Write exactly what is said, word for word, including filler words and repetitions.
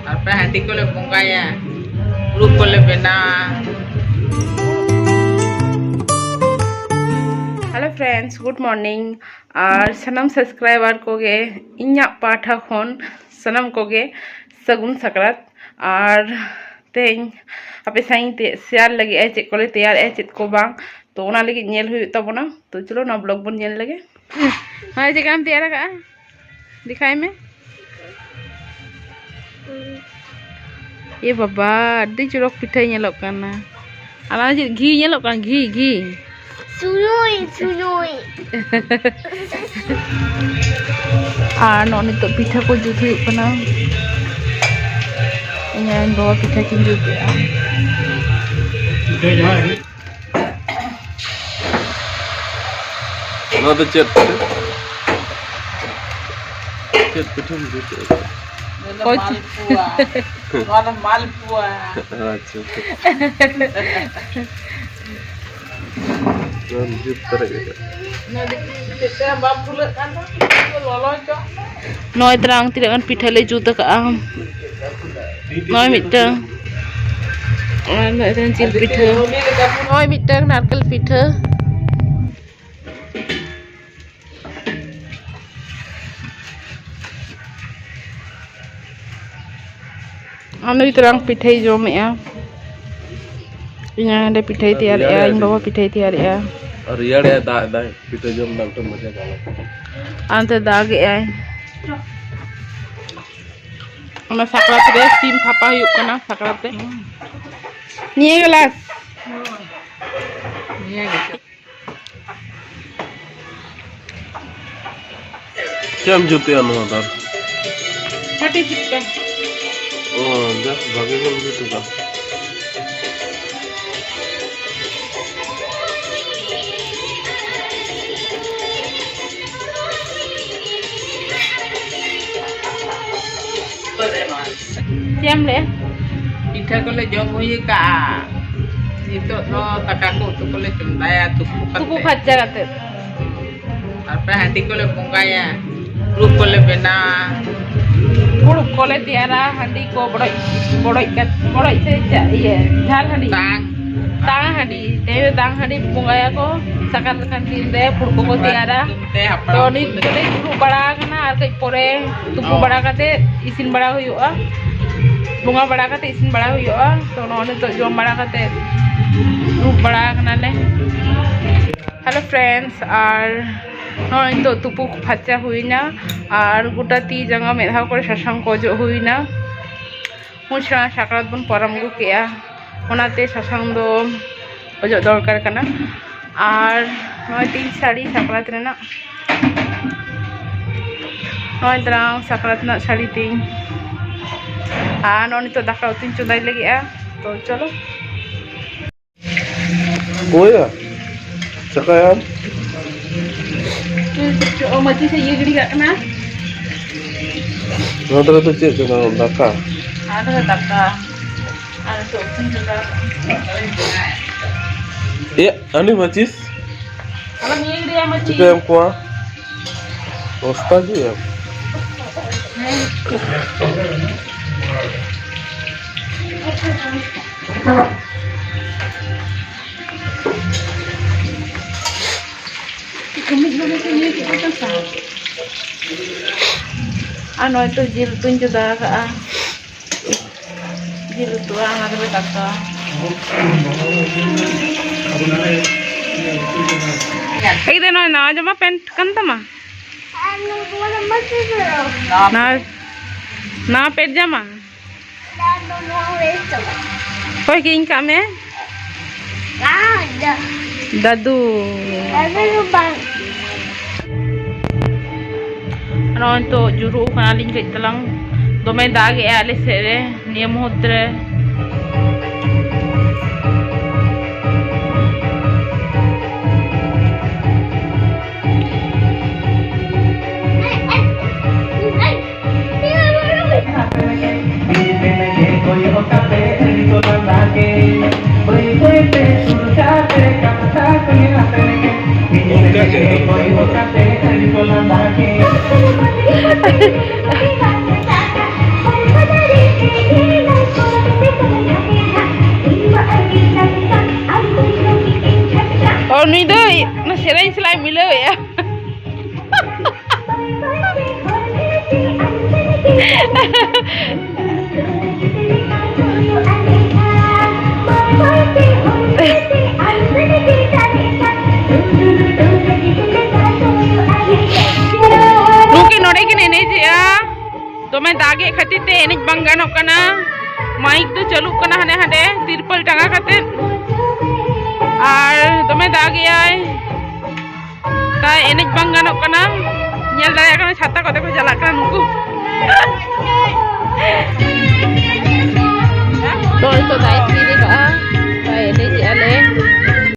ᱛᱟᱨᱯᱚᱨᱮ ᱦᱟᱺᱰᱤ ᱠᱚᱞᱮ ᱵᱚᱸᱜᱟᱭᱟ, ᱯᱷᱩᱲᱩᱜ ᱠᱚᱞᱮ ᱵᱮᱱᱟᱣᱟ᱾ Hello friends, good morning. ᱟᱨ ᱥᱟᱱᱟᱢ subscriber ᱠᱚᱜᱮ ᱤᱧᱟᱹᱜ ᱯᱟᱦᱴᱟ ᱠᱷᱚᱱ ᱥᱟᱱᱟᱢ ᱠᱚᱜᱮ ᱥᱟᱹᱜᱩᱱ ᱥᱟᱠᱨᱟᱛ᱾ ᱟᱨ ᱛᱮᱦᱮᱧ ᱟᱯᱮ ᱥᱟᱶ ᱤᱧ ᱛᱮ-, share ᱞᱟᱹᱜᱤᱫ ᱪᱮᱫ ᱠᱚᱞᱮ ᱛᱮᱭᱟᱨᱮᱜᱼᱟ, ᱪᱮᱫ ᱠᱚ ᱵᱟᱝ, ᱛᱚ ᱚᱱᱟ ᱞᱟᱹᱜᱤᱫ ᱧᱮᱞ ᱦᱩᱭᱩᱜ ᱛᱟᱵᱚᱱᱟ᱾ ᱛᱚ ᱪᱚᱞᱚ ᱱᱚᱣᱟ vlog ᱵᱚᱱ ᱧᱮᱞ ᱞᱮᱜᱮ᱾ ᱦᱳᱭ, ᱪᱮᱫ ᱞᱮᱠᱟᱢ ᱛᱮᱭᱟᱨ ᱟᱠᱟᱜᱼᱟ? ᱫᱮᱠᱷᱟᱭ ᱢᱮ᱾ ᱮ ᱵᱟᱵᱟ, ᱟᱹᱰᱤ ᱪᱚᱨᱚᱠ ᱯᱤᱴᱷᱟᱹ ᱧᱮᱞᱚᱜ ᱠᱟᱱᱟ᱾ ᱟᱨ ᱚᱱᱟ ᱪᱮᱫ ᱜᱷᱤ ᱧᱮᱞᱚᱜ ᱠᱟᱱᱟ? ᱜᱷᱤ, ᱜᱷᱤ᱾ ᱥᱩᱭᱩᱭ, ᱥᱩᱭᱩᱭ᱾ ᱟᱨ ᱱᱚᱜᱼᱚᱭ ᱱᱤᱛᱚᱜ ᱯᱤᱴᱷᱟᱹ ᱠᱚ ᱡᱩᱛ ᱦᱩᱭᱩᱜ ᱠᱟᱱᱟ᱾ ᱤᱧ ᱟᱭᱳ ᱵᱟᱵᱟ ᱯᱤᱴᱷᱟᱹ ᱠᱤᱱ ᱡᱩᱛᱮᱜᱼᱟ᱾ ᱱᱚᱣᱟ ᱫᱚ ᱪᱮᱫ ᱯᱤᱴᱷᱟᱹ? ᱪᱮᱫ ᱯᱤᱴᱷᱟᱹᱢ ᱡᱩᱛᱮᱜᱼᱟ? ᱚᱠᱚᱭ ᱪᱚ? ᱢᱟᱞᱯᱩᱣᱟ᱾ ᱱᱚᱣᱟ ᱫᱚ ᱢᱟᱞᱯᱩᱣᱟ᱾ ᱟᱪᱪᱷᱟ, ᱟᱪᱪᱷᱟ᱾ ᱱᱚᱣᱟᱢ ᱡᱩᱛ ᱛᱟᱨᱟ ᱠᱮᱫᱟ᱾ ᱱᱚᱣᱟ ᱫᱚ ᱪᱮᱫ ᱛᱮ ᱵᱟᱢ ᱯᱷᱩᱞᱟᱹᱜ ᱠᱟᱱ ᱫᱚ? ᱞᱚᱞᱚ ᱦᱚᱪᱚ᱾ ᱱᱚᱜᱼᱚᱭ ᱛᱟᱞᱟᱝ ᱛᱤᱱᱟᱹᱜ ᱜᱟᱱ ᱯᱤᱴᱷᱟᱹ ᱞᱮ ᱡᱩᱛ ᱟᱠᱟᱜᱼᱟ᱾ ᱱᱚᱜᱼᱚᱭ ᱢᱤᱫᱴᱟᱹᱝ᱾ ᱟᱨ ᱱᱚᱜᱼᱚᱭ ᱛᱟᱞᱟᱝ ᱡᱤᱞ ᱯᱤᱴᱷᱟᱹ᱾ ᱱᱚᱜᱼᱚᱭ ᱢᱤᱫᱴᱟᱹᱝ ᱱᱟᱨᱠᱮᱞ ᱯᱤᱴᱷᱟᱹ᱾ ᱟᱨ ᱱᱩᱭ ᱛᱟᱞᱟᱝ ᱯᱤᱴᱷᱟᱹᱭ ᱡᱚᱢᱮᱜᱼᱟ᱾ ᱤᱧ ᱟᱭᱳ ᱚᱸᱰᱮ ᱯᱤᱴᱷᱟᱹᱭ ᱛᱮᱭᱟᱨᱮᱜᱼᱟ, ᱤᱧ ᱵᱟᱵᱟ ᱯᱤᱴᱷᱟᱹᱭ ᱛᱮᱭᱟᱨᱮᱜᱼᱟ᱾ ᱟᱨ ᱨᱮᱭᱟᱲᱮ ᱫᱟᱜ ᱮᱫᱟᱭ, ᱯᱤᱴᱷᱟᱹ ᱡᱚᱢ ᱨᱮᱱᱟᱜ ᱢᱤᱫᱴᱟᱝ ᱢᱚᱡᱟ ᱠᱟᱱᱟ᱾ ᱟᱨ ᱱᱚᱛᱮ ᱫᱟᱜᱮᱜᱼᱟᱭ᱾ ᱚᱱᱟ ᱥᱟᱠᱨᱟᱛ ᱨᱮ ᱥᱤᱢ ᱛᱷᱟᱯᱟ ᱦᱩᱭᱩᱜ ᱠᱟᱱᱟ, ᱥᱟᱠᱨᱟᱛ ᱨᱮ᱾ ᱱᱤᱭᱟᱹ ᱜᱮ last᱾ ᱱᱤᱭᱟᱹ ᱜᱮ᱾ ᱪᱮᱫ ᱮᱢ ᱡᱩᱛᱮᱜᱼᱟ ᱱᱚᱣᱟ ᱫᱚ? ᱯᱟᱴᱤ ᱪᱤᱯᱠᱟ᱾ ᱚ, ᱵᱮᱥ ᱵᱷᱟᱜᱮ ᱜᱮᱢ ᱡᱩᱛ ᱠᱟᱫᱟ᱾ ᱪᱮᱫ ᱮᱢ ᱞᱟᱹᱭᱟ? ᱯᱤᱴᱷᱟᱹ ᱠᱚᱞᱮ ᱡᱚᱢ ᱦᱩᱭ ᱟᱠᱟᱜᱼᱟ᱾ ᱱᱤᱛᱚᱜ ᱫᱚ ᱫᱟᱠᱟ ᱠᱚ ᱩᱛᱩ ᱠᱚᱞᱮ ᱪᱚᱸᱫᱟᱭᱟ ᱛᱩᱯᱩ ᱠᱟᱛᱮ᱾ ᱛᱩᱯᱩ ᱯᱷᱟᱨᱪᱟ ᱠᱟᱛᱮ᱾ ᱛᱟᱨᱯᱚᱨᱮ ᱦᱟᱺᱰᱤ ᱠᱚᱞᱮ ᱵᱚᱸᱜᱟᱭᱟ᱾ ᱯᱷᱩᱲᱩᱜ ᱠᱚᱞᱮ ᱵᱮᱱᱟᱣᱟ᱾ ᱯᱷᱩᱲᱩᱜ ᱠᱚᱞᱮ ᱛᱮᱭᱟᱨᱟ, ᱦᱟᱺᱰᱤ ᱠᱚ ᱵᱚᱰᱚᱡ, ᱵᱚᱰᱚᱡ ᱠᱟᱛᱮ, ᱵᱚᱰᱚᱡ ᱥᱮ ᱪᱮᱫ, ᱤᱭᱟᱹ, ᱡᱷᱟᱞ ᱦᱟᱺᱰᱤ᱾ ᱛᱟᱝ᱾ ᱛᱟᱝ ᱦᱟᱺᱰᱤ᱾ ᱛᱮᱦᱮᱧ ᱫᱚ ᱛᱟᱝ ᱦᱟᱺᱰᱤ ᱵᱚᱸᱜᱟᱭᱟᱠᱚ᱾ ᱥᱟᱠᱨᱟᱛ ᱞᱮᱠᱟᱱ ᱫᱤᱱ ᱨᱮ ᱯᱷᱩᱲᱩᱜ ᱠᱚᱠᱚ ᱛᱮᱭᱟᱨᱟ᱾ ᱛᱮ ᱦᱟᱯᱲᱟᱢ ᱛᱚ ᱱᱤᱛ ᱠᱚ ᱫᱚᱞᱮ ᱫᱩᱲᱩᱵ ᱵᱟᱲᱟ ᱟᱠᱟᱱᱟ, ᱟᱨ ᱠᱟᱹᱡ ᱯᱚᱨᱮ ᱛᱩᱯᱩ ᱚ᱾ ᱵᱟᱲᱟ ᱠᱟᱛᱮ ᱤᱥᱤᱱ ᱵᱟᱲᱟ ᱦᱩᱭᱩᱜᱼᱟ᱾ ᱵᱚᱸᱜᱟ ᱵᱟᱲᱟ ᱠᱟᱛᱮ ᱤᱥᱤᱱ ᱵᱟᱲᱟ ᱦᱩᱭᱩᱜᱼᱟ᱾ ᱛᱚ ᱱᱚᱜᱼᱚᱭ ᱱᱤᱛᱚᱜ ᱡᱚᱢ ᱵᱟᱲᱟ ᱠᱟᱛᱮ ᱫᱩᱲᱩᱵ ᱵᱟᱲᱟ ᱟᱠᱟᱱᱟᱞᱮ᱾ Hello friends, ᱟᱨ ᱱᱚᱜᱼᱚᱭ ᱱᱤᱛᱚᱜ ᱛᱩᱯᱩ ᱯᱷᱟᱨᱪᱟ ᱦᱩᱭᱱᱟ, ᱟᱨ ᱜᱚᱴᱟ ᱛᱤ ᱡᱟᱸᱜᱟ ᱢᱮᱫᱦᱟ ᱠᱚᱨᱮ ᱥᱟᱥᱟᱝ ᱠᱚ ᱚᱡᱚᱜ ᱦᱩᱭᱱᱟ᱾ ᱢᱩᱪᱷ ᱨᱮᱱᱟᱜ ᱥᱟᱠᱨᱟᱛ ᱵᱚᱱ ᱯᱟᱨᱚᱢ ᱟᱹᱜᱩ ᱠᱮᱜᱼᱟ, ᱚᱱᱟᱛᱮ ᱥᱟᱥᱟᱝ ᱫᱚ ᱚᱡᱚᱜ ᱫᱚᱨᱠᱟᱨ ᱠᱟᱱᱟ᱾ ᱟᱨ ᱱᱚᱜᱼᱚᱭ ᱛᱤᱧ ᱥᱟᱹᱲᱤ ᱥᱟᱠᱨᱟᱛ ᱨᱮᱱᱟᱜ, ᱱᱚᱜᱼᱚᱭ ᱛᱟᱨᱟᱝ ᱥᱟᱠᱨᱟᱛ ᱨᱮᱱᱟᱜ ᱥᱟᱹᱲᱤ ᱛᱤᱧ᱾ ᱟᱨ ᱱᱚᱜᱼᱚᱭ ᱱᱤᱛᱚᱜ ᱫᱟᱠᱟ ᱩᱛᱩᱧ ᱪᱚᱸᱫᱟᱭ ᱞᱟᱹᱜᱤᱫᱼᱟ, ᱛᱚ ᱪᱚᱞᱚ᱾ ᱚᱠᱚᱭᱟ? ᱪᱟᱠᱟᱭᱟᱢ? ᱚ, ᱢᱟᱹᱪᱤ ᱥᱮ ᱤᱭᱟᱹ ᱜᱤᱰᱤ ᱠᱟᱜ ᱠᱟᱱᱟ᱾ ᱱᱚᱣᱟ ᱫᱚ ᱪᱮᱫ ᱠᱟᱱᱟ? ᱫᱟᱠᱟ? ᱟᱨ ᱫᱟᱠᱟ᱾ ᱟᱨ ᱱᱤᱛᱚᱜ ᱩᱛᱩᱧ ᱪᱚᱸᱫᱟ ᱠᱟᱜᱼᱟ᱾ ᱮ, ᱟᱹᱱᱤ ᱢᱟᱹᱪᱤᱥ? ᱟᱞᱚᱢ ᱤᱭᱟᱹ ᱜᱤᱰᱤᱭᱟ ᱢᱟᱹᱪᱤ᱾ ᱪᱤᱠᱟᱹᱭᱟᱢ ᱠᱚᱣᱟ? ᱚᱵᱚᱥᱛᱟ ᱜᱮ ᱮᱢ᱾ ᱦᱮᱸ᱾ ᱟᱨ ᱱᱚᱜᱼᱚᱭ ᱛᱚ ᱡᱤᱞ ᱩᱛᱩᱧ ᱪᱚᱸᱫᱟ ᱟᱠᱟᱫᱼᱟ᱾ ᱡᱤᱞ ᱩᱛᱩ ᱟᱨ ᱚᱱᱟ ᱫᱚᱞᱮ ᱫᱟᱠᱟ᱾ ᱮᱭ ᱫᱮ, ᱱᱚᱣᱟ ᱱᱟᱣᱟ ᱡᱟᱢᱟ ᱯᱮᱱᱴ ᱠᱟᱱ ᱛᱟᱢᱟ? ᱱᱟᱣᱟ, ᱱᱟᱣᱟ ᱯᱮᱱᱴ ᱡᱟᱢᱟ? ᱚᱠᱚᱭ ᱠᱤᱨᱤᱧ ᱠᱟᱜ ᱢᱮ? ᱫᱟᱫᱩ᱾ ᱱᱚᱜᱼᱚᱭ ᱱᱤᱛᱚᱜ ᱡᱩᱨᱩᱜ ᱠᱟᱱᱟᱞᱤᱧ ᱠᱟᱹᱡ ᱛᱟᱞᱟᱝ᱾ ᱫᱚᱢᱮ ᱫᱟᱜ ᱮᱜᱼᱟ ᱟᱞᱮ ᱥᱮᱫ ᱨᱮ ᱱᱤᱭᱟᱹ ᱢᱩᱦᱩᱨᱛ ᱨᱮ᱾ ᱱᱩᱠᱤᱱ ᱱᱚᱰᱮ ᱠᱤᱱ ᱮᱱᱮᱡᱮᱜᱼᱟ᱾ ᱫᱚᱢᱮ ᱫᱟᱜᱮᱫ ᱠᱷᱟᱹᱛᱤᱨ ᱛᱮ ᱮᱱᱮᱡ ᱵᱟᱝ ᱜᱟᱱᱚᱜ ᱠᱟᱱᱟ᱾ ᱢᱟᱭᱤᱠ ᱫᱚ ᱪᱟᱹᱞᱩᱜ ᱠᱟᱱᱟ ᱦᱟᱱᱮ ᱦᱟᱸᱰᱮ ᱛᱤᱨᱯᱚᱞ ᱴᱟᱸᱜᱟ ᱠᱟᱛᱮ, ᱟᱨ ᱫᱚᱢᱮ ᱫᱟᱜᱮᱜᱼᱟᱭ, ᱛᱟᱭ ᱮᱱᱮᱡ ᱵᱟᱝ ᱜᱟᱱᱚᱜ ᱠᱟᱱᱟ᱾ ᱧᱮᱞ ᱫᱟᱲᱮᱭᱟᱜ ᱠᱟᱱᱟ ᱪᱷᱟᱛᱟ ᱠᱚᱛᱮ ᱠᱚ ᱪᱟᱞᱟᱜ ᱠᱟᱱᱟ ᱱᱩᱠᱩ᱾ ᱱᱚᱜᱼᱚᱭ ᱛᱚ ᱫᱟᱜ ᱮ ᱛᱷᱤᱨ ᱠᱟᱜᱼᱟ, ᱛᱟᱭ ᱮᱱᱮᱡᱮᱜᱼᱟ ᱞᱮ᱾